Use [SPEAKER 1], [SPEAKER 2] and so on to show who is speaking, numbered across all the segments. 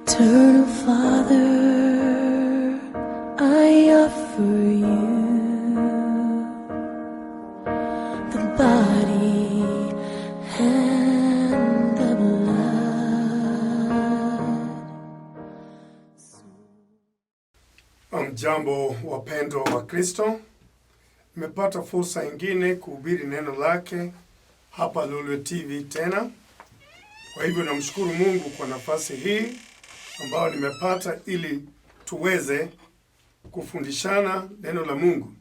[SPEAKER 1] Eternal Father, I offer you the body and the blood.
[SPEAKER 2] Mjambo wapendwa wa Kristo, nimepata fursa ingine kuhubiri neno lake hapa Lolwe TV tena. Kwa hivyo namshukuru Mungu kwa nafasi hii ambayo nimepata ili tuweze kufundishana neno la Mungu.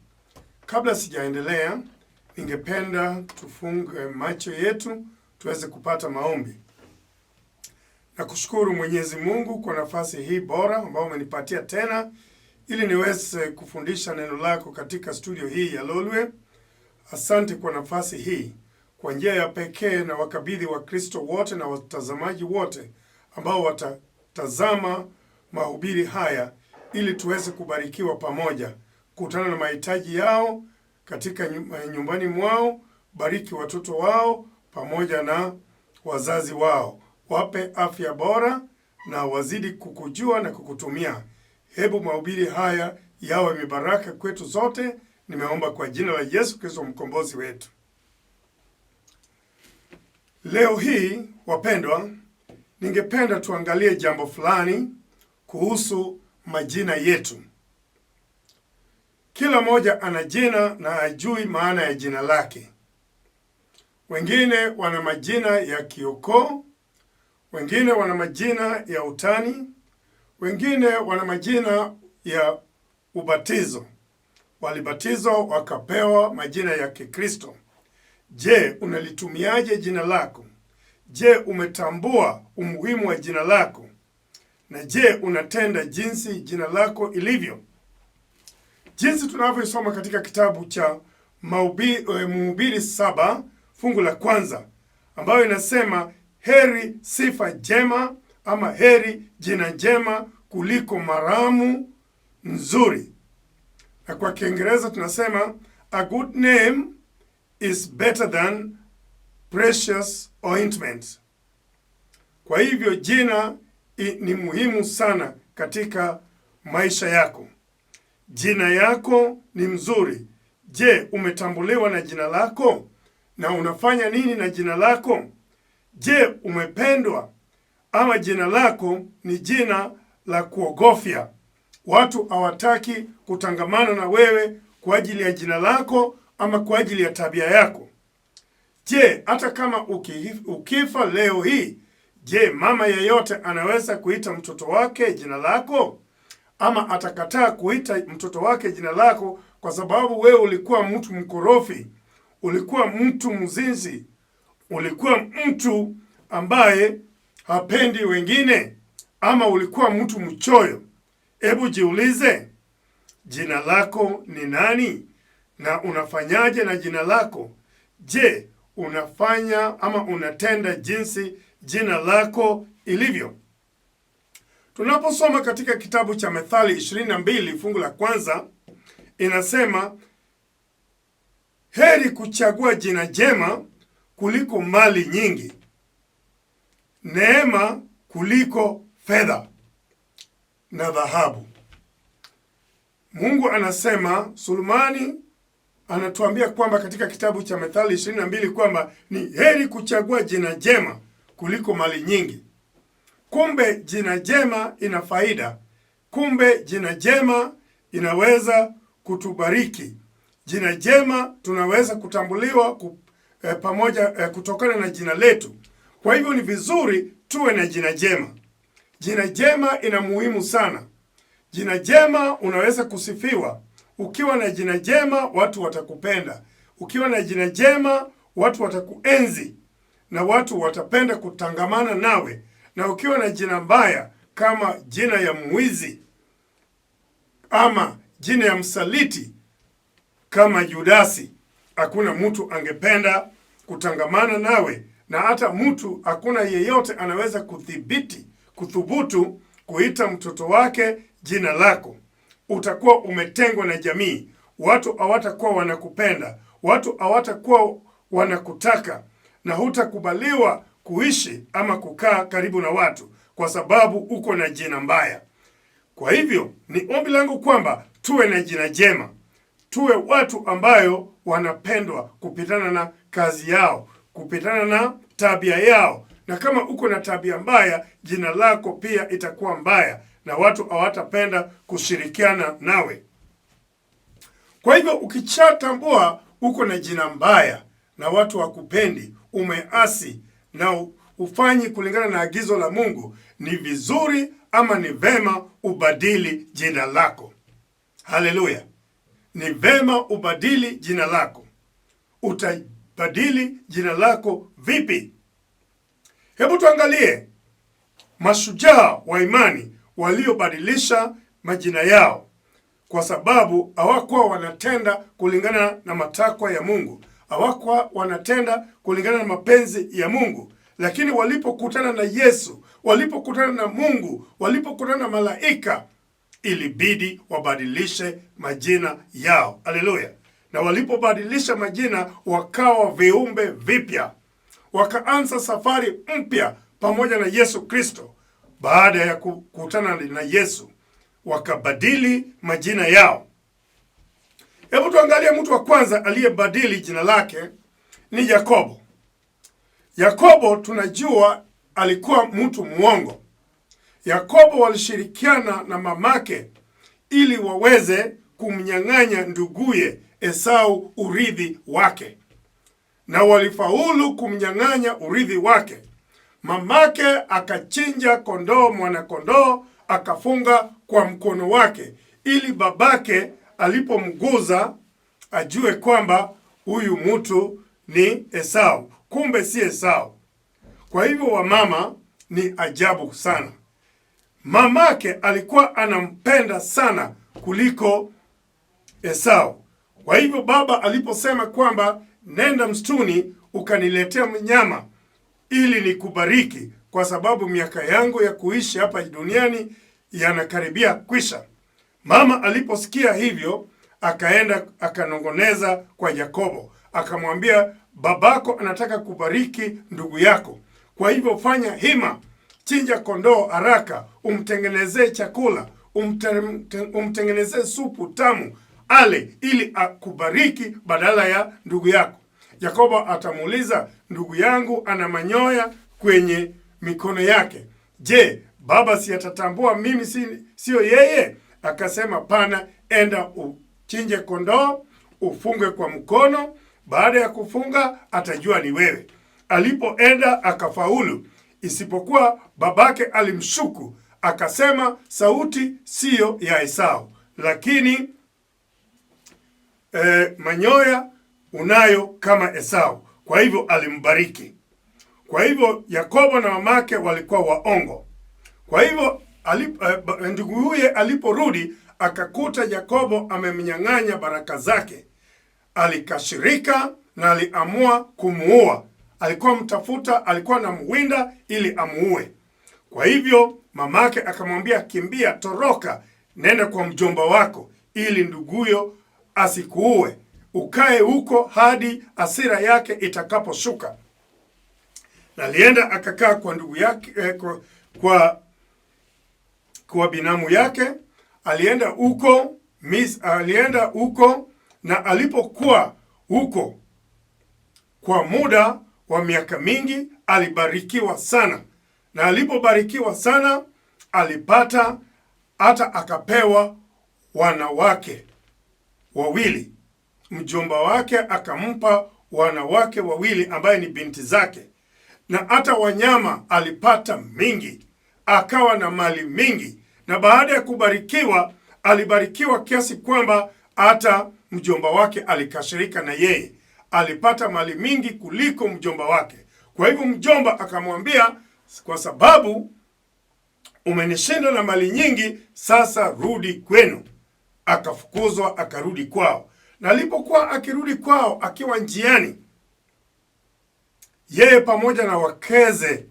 [SPEAKER 2] Kabla sijaendelea, ningependa tufunge macho yetu tuweze kupata maombi. Nakushukuru Mwenyezi Mungu kwa nafasi hii bora ambayo umenipatia tena ili niweze kufundisha neno lako katika studio hii ya Lolwe. Asante kwa nafasi hii. Kwa njia ya pekee na wakabidhi Wakristo wote na watazamaji wote ambao watatazama mahubiri haya ili tuweze kubarikiwa pamoja, kutana na mahitaji yao katika nyumbani mwao. Bariki watoto wao pamoja na wazazi wao, wape afya bora na wazidi kukujua na kukutumia. Hebu mahubiri haya yawe mibaraka kwetu zote. Nimeomba kwa jina la Yesu Kristo mkombozi wetu. Leo hii wapendwa, ningependa tuangalie jambo fulani kuhusu majina yetu. Kila mmoja ana jina na ajui maana ya jina lake. Wengine wana majina ya kiukoo, wengine wana majina ya utani, wengine wana majina ya ubatizo. Walibatizwa wakapewa majina ya Kikristo. Je, unalitumiaje jina lako? Je, umetambua umuhimu wa jina lako? Na je, unatenda jinsi jina lako ilivyo? Jinsi tunavyosoma katika kitabu cha Mhubiri 7 fungu la kwanza, ambayo inasema heri sifa njema ama heri jina njema kuliko maramu nzuri. Na kwa Kiingereza tunasema a good name is better than precious ointment. Kwa hivyo jina ni muhimu sana katika maisha yako. Jina yako ni mzuri. Je, umetambuliwa na jina lako? Na unafanya nini na jina lako? Je, umependwa ama jina lako ni jina la kuogofya? Watu hawataki kutangamana na wewe kwa ajili ya jina lako ama kwa ajili ya tabia yako. Je, hata kama ukifa leo hii, je, mama yeyote anaweza kuita mtoto wake jina lako? Ama atakataa kuita mtoto wake jina lako kwa sababu wewe ulikuwa mtu mkorofi, ulikuwa mtu mzinzi, ulikuwa mtu ambaye hapendi wengine, ama ulikuwa mtu mchoyo? Hebu jiulize, jina lako ni nani na unafanyaje na jina lako? Je, unafanya ama unatenda jinsi jina lako ilivyo? Tunaposoma katika kitabu cha Methali 22 fungu la kwanza, inasema heri kuchagua jina jema kuliko mali nyingi, neema kuliko fedha na dhahabu. Mungu anasema, Sulemani anatuambia kwamba katika kitabu cha Methali 22 kwamba ni heri kuchagua jina jema kuliko mali nyingi. Kumbe jina jema ina faida. Kumbe jina jema inaweza kutubariki. Jina jema tunaweza kutambuliwa pamoja kutokana na jina letu. Kwa hivyo ni vizuri tuwe na jina jema. Jina jema ina muhimu sana. Jina jema unaweza kusifiwa. Ukiwa na jina jema watu watakupenda. Ukiwa na jina jema watu watakuenzi na watu watapenda kutangamana nawe. Na ukiwa na jina mbaya kama jina ya mwizi ama jina ya msaliti kama Yudasi, hakuna mtu angependa kutangamana nawe, na hata mtu, hakuna yeyote anaweza kuthubutu kuita mtoto wake jina lako. Utakuwa umetengwa na jamii. Watu hawatakuwa wanakupenda, watu hawatakuwa wanakutaka, na hutakubaliwa kuishi ama kukaa karibu na watu kwa sababu uko na jina mbaya. Kwa hivyo ni ombi langu kwamba tuwe na jina jema, tuwe watu ambayo wanapendwa kupitana na kazi yao, kupitana na tabia yao. Na kama uko na tabia mbaya, jina lako pia itakuwa mbaya na watu hawatapenda kushirikiana nawe. Kwa hivyo ukishatambua uko na jina mbaya na watu wakupendi, umeasi na ufanyi kulingana na agizo la Mungu, ni vizuri ama ni vema ubadili jina lako. Haleluya! Ni vema ubadili jina lako. Utabadili jina lako vipi? Hebu tuangalie mashujaa wa imani waliobadilisha majina yao kwa sababu hawakuwa wanatenda kulingana na matakwa ya Mungu, hawakuwa wanatenda kulingana na mapenzi ya Mungu. Lakini walipokutana na Yesu, walipokutana na Mungu, walipokutana na malaika, ilibidi wabadilishe majina yao. Haleluya! Na walipobadilisha majina, wakawa viumbe vipya, wakaanza safari mpya pamoja na Yesu Kristo. Baada ya kukutana na Yesu, wakabadili majina yao. Hebu tuangalie mtu wa kwanza aliyebadili jina lake ni Yakobo. Yakobo tunajua alikuwa mtu mwongo. Yakobo walishirikiana na mamake ili waweze kumnyang'anya nduguye Esau urithi wake, na walifaulu kumnyang'anya urithi wake. Mamake akachinja kondoo, mwanakondoo, akafunga kwa mkono wake, ili babake alipomguza ajue kwamba huyu mtu ni Esau, kumbe si Esau. Kwa hivyo wamama ni ajabu sana. Mamake alikuwa anampenda sana kuliko Esau. Kwa hivyo baba aliposema kwamba nenda msituni ukaniletea mnyama ili nikubariki, kwa sababu miaka yangu ya kuishi hapa duniani yanakaribia kwisha. Mama aliposikia hivyo, akaenda akanongoneza kwa Yakobo, akamwambia, babako anataka kubariki ndugu yako, kwa hivyo fanya hima, chinja kondoo haraka, umtengenezee chakula, umtengenezee supu tamu ale, ili akubariki badala ya ndugu yako. Yakobo atamuuliza, ndugu yangu ana manyoya kwenye mikono yake, je, baba si atatambua mimi siyo yeye? Akasema, pana, enda uchinje kondoo ufunge kwa mkono, baada ya kufunga atajua ni wewe. Alipoenda akafaulu, isipokuwa babake alimshuku akasema, sauti siyo ya Esau, lakini manyoya unayo kama Esau. Kwa hivyo alimbariki. Kwa hivyo Yakobo na mamake walikuwa waongo. Kwa hivyo ndugu huye aliporudi akakuta Yakobo amemnyang'anya baraka zake. Alikashirika na aliamua kumuua. Alikuwa mtafuta, alikuwa anamwinda ili amuue. Kwa hivyo mamake akamwambia, kimbia, toroka, nenda kwa mjomba wako ili nduguyo asikuue, ukae huko hadi hasira yake itakaposhuka. Na alienda akakaa kwa ndugu yake, kwa binamu yake. Alienda huko alienda huko, na alipokuwa huko kwa muda wa miaka mingi alibarikiwa sana, na alipobarikiwa sana alipata hata akapewa wanawake wawili. Mjomba wake akampa wanawake wawili ambaye ni binti zake, na hata wanyama alipata mingi, akawa na mali mingi. Na baada ya kubarikiwa, alibarikiwa kiasi kwamba hata mjomba wake alikashirika na yeye, alipata mali mingi kuliko mjomba wake. Kwa hivyo mjomba akamwambia, kwa sababu umenishinda na mali nyingi, sasa rudi kwenu. Akafukuzwa akarudi kwao. Na alipokuwa akirudi kwao, akiwa njiani, yeye pamoja na wakeze,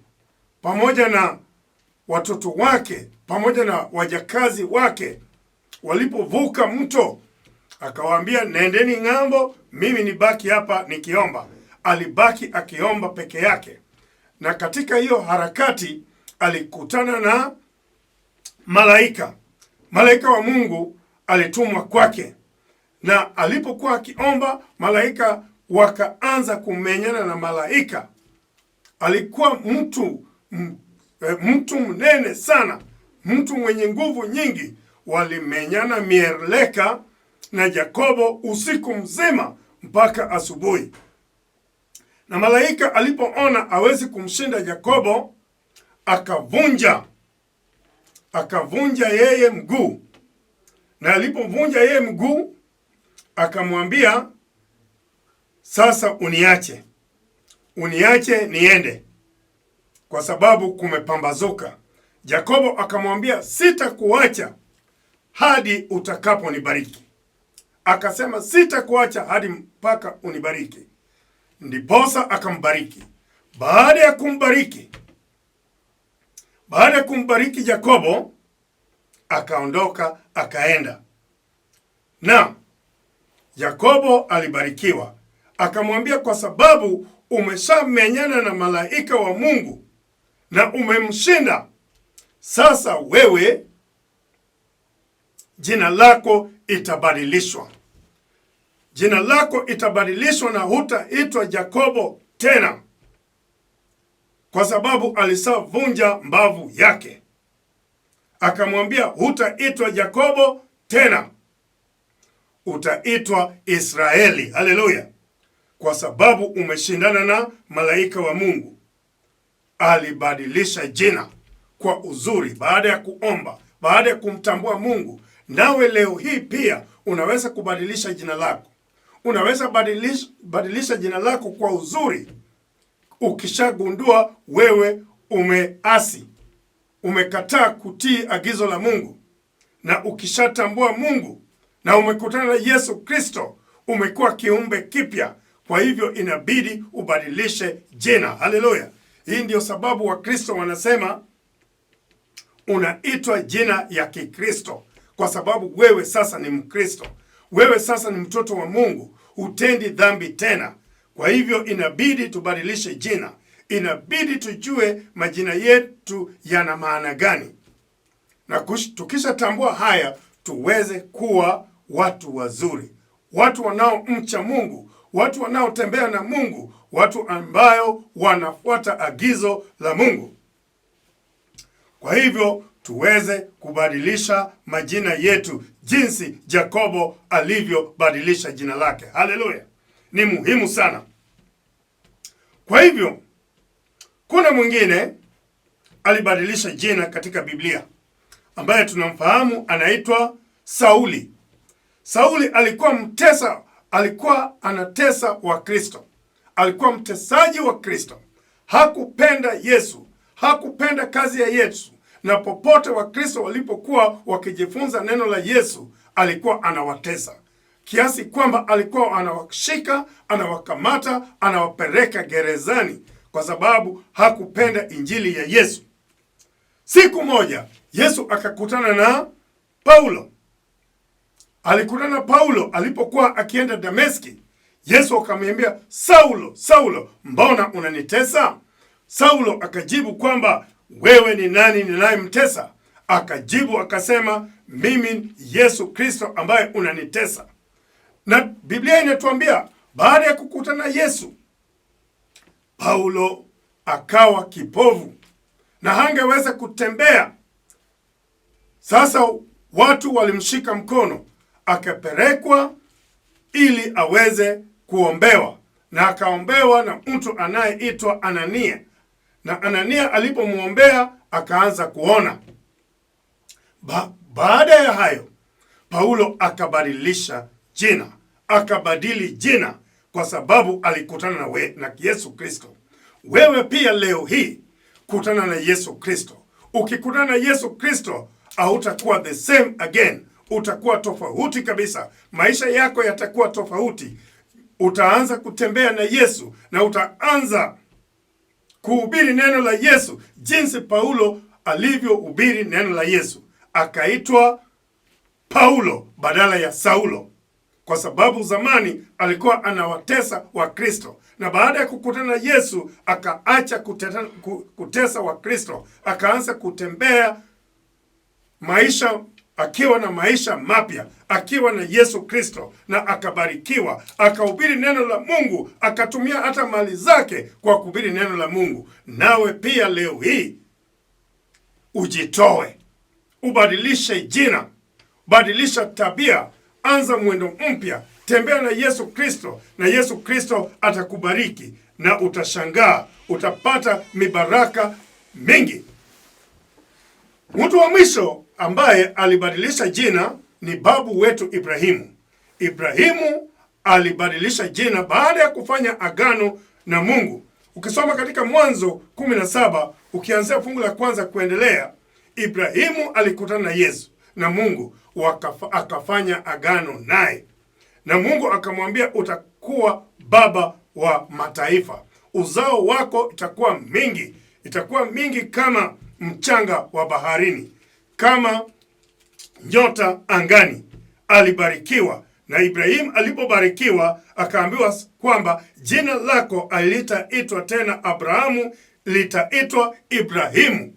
[SPEAKER 2] pamoja na watoto wake, pamoja na wajakazi wake, walipovuka mto, akawaambia, nendeni ng'ambo, mimi nibaki hapa nikiomba. Alibaki akiomba peke yake, na katika hiyo harakati Alikutana na malaika. Malaika wa Mungu alitumwa kwake, na alipokuwa akiomba, malaika wakaanza kumenyana na malaika. Alikuwa mtu mnene sana, mtu mwenye nguvu nyingi. Walimenyana mieleka na Yakobo usiku mzima mpaka asubuhi. Na malaika alipoona awezi kumshinda Yakobo, akavunja yeye mguu. Na alipovunja yeye mguu, akamwambia, sasa uniache, uniache niende, kwa sababu kumepambazuka. Yakobo akamwambia, sitakuacha hadi utakaponibariki. Akasema, sitakuacha hadi mpaka unibariki. Ndiposa akambariki. Baada ya kumbariki Yakobo akaondoka akaenda. Na Yakobo alibarikiwa, akamwambia, kwa sababu umeshamenyana na malaika wa Mungu na umemshinda, sasa wewe jina lako itabadilishwa. Jina lako itabadilishwa na hutaitwa Yakobo tena, kwa sababu alishavunja mbavu yake. Akamwambia, hutaitwa Yakobo tena, utaitwa Israeli. Haleluya! Kwa sababu umeshindana na malaika wa Mungu. Alibadilisha jina kwa uzuri baada ya kuomba, baada ya kumtambua Mungu. Nawe leo hii pia unaweza kubadilisha jina lako. Unaweza badilisha jina lako kwa uzuri ukishagundua wewe umeasi, umekataa kutii agizo la Mungu, na ukishatambua Mungu na umekutana na Yesu Kristo, umekuwa kiumbe kipya. Kwa hivyo inabidi ubadilishe jina. Haleluya! Hii ndio sababu Wakristo wanasema unaitwa jina ya Kikristo, kwa sababu wewe sasa ni Mkristo, wewe sasa ni mtoto wa Mungu, hutendi dhambi tena. Kwa hivyo inabidi tubadilishe jina, inabidi tujue majina yetu yana maana gani, na tukishatambua haya tuweze kuwa watu wazuri, watu wanaomcha Mungu, watu wanaotembea na Mungu, watu ambayo wanafuata agizo la Mungu. Kwa hivyo tuweze kubadilisha majina yetu jinsi Yakobo alivyobadilisha jina lake. Haleluya! Ni muhimu sana. Kwa hivyo kuna mwingine alibadilisha jina katika Biblia ambaye tunamfahamu anaitwa Sauli. Sauli alikuwa mtesa, alikuwa anatesa wa Kristo, alikuwa mtesaji wa Kristo. Hakupenda Yesu, hakupenda kazi ya Yesu, na popote Wakristo walipokuwa wakijifunza neno la Yesu alikuwa anawatesa kiasi kwamba alikuwa anawashika, anawakamata, anawapeleka gerezani kwa sababu hakupenda injili ya Yesu. Siku moja Yesu akakutana na Paulo. Alikutana na Paulo alipokuwa akienda Dameski. Yesu akamwambia, Saulo, Saulo, mbona unanitesa? Saulo akajibu kwamba wewe ni nani ninayemtesa? Akajibu akasema, mimi Yesu Kristo ambaye unanitesa. Na Biblia inatuambia baada ya kukutana Yesu, Paulo akawa kipofu na hangeweza kutembea. Sasa watu walimshika mkono, akapelekwa ili aweze kuombewa, na akaombewa na mtu anayeitwa Anania. Na Anania alipomwombea akaanza kuona. Baada ya hayo Paulo akabadilisha jina, akabadili jina kwa sababu alikutana na Yesu Kristo. Wewe pia leo hii kutana na Yesu Kristo. Ukikutana na Yesu Kristo hautakuwa the same again, utakuwa tofauti kabisa. Maisha yako yatakuwa tofauti. Utaanza kutembea na Yesu na utaanza kuhubiri neno la Yesu jinsi Paulo alivyohubiri neno la Yesu. Akaitwa Paulo badala ya Saulo. kwa sababu zamani alikuwa anawatesa Wakristo, na baada ya kukutana na Yesu akaacha kutesa Wakristo, akaanza kutembea maisha akiwa na maisha mapya, akiwa na Yesu Kristo, na akabarikiwa, akahubiri neno la Mungu, akatumia hata mali zake kwa kuhubiri neno la Mungu. Nawe pia leo hii ujitoe, ubadilishe jina, badilisha tabia, anza mwendo mpya, tembea na Yesu Kristo, na Yesu Kristo atakubariki na utashangaa, utapata mibaraka mingi. Mtu wa mwisho ambaye alibadilisha jina ni babu wetu Ibrahimu. Ibrahimu alibadilisha jina baada ya kufanya agano na Mungu. Ukisoma katika Mwanzo 17 ukianzia fungu la kwanza kuendelea, Ibrahimu alikutana na Yesu na Mungu akafanya agano naye, na Mungu akamwambia, utakuwa baba wa mataifa, uzao wako itakuwa mingi, itakuwa mingi kama mchanga wa baharini, kama nyota angani. Alibarikiwa, na Ibrahimu alipobarikiwa akaambiwa kwamba jina lako alitaitwa tena Abrahamu, litaitwa Ibrahimu,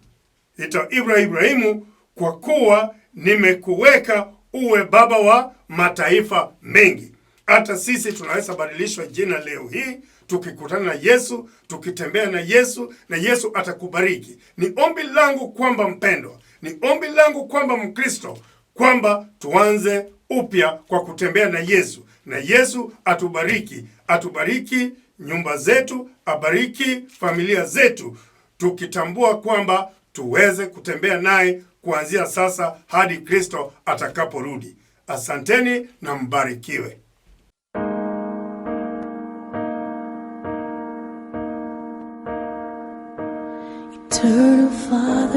[SPEAKER 2] litaitwa Ibrahimu, kwa kuwa nimekuweka uwe baba wa mataifa mengi. Hata sisi tunaweza badilishwa jina leo hii tukikutana na Yesu, tukitembea na Yesu, na Yesu atakubariki. Ni ombi langu kwamba mpendwa, ni ombi langu kwamba Mkristo, kwamba tuanze upya kwa kutembea na Yesu, na Yesu atubariki, atubariki nyumba zetu, abariki familia zetu, tukitambua kwamba tuweze kutembea naye kuanzia sasa hadi Kristo atakaporudi. Asanteni na mbarikiwe.
[SPEAKER 1] Eternal Father.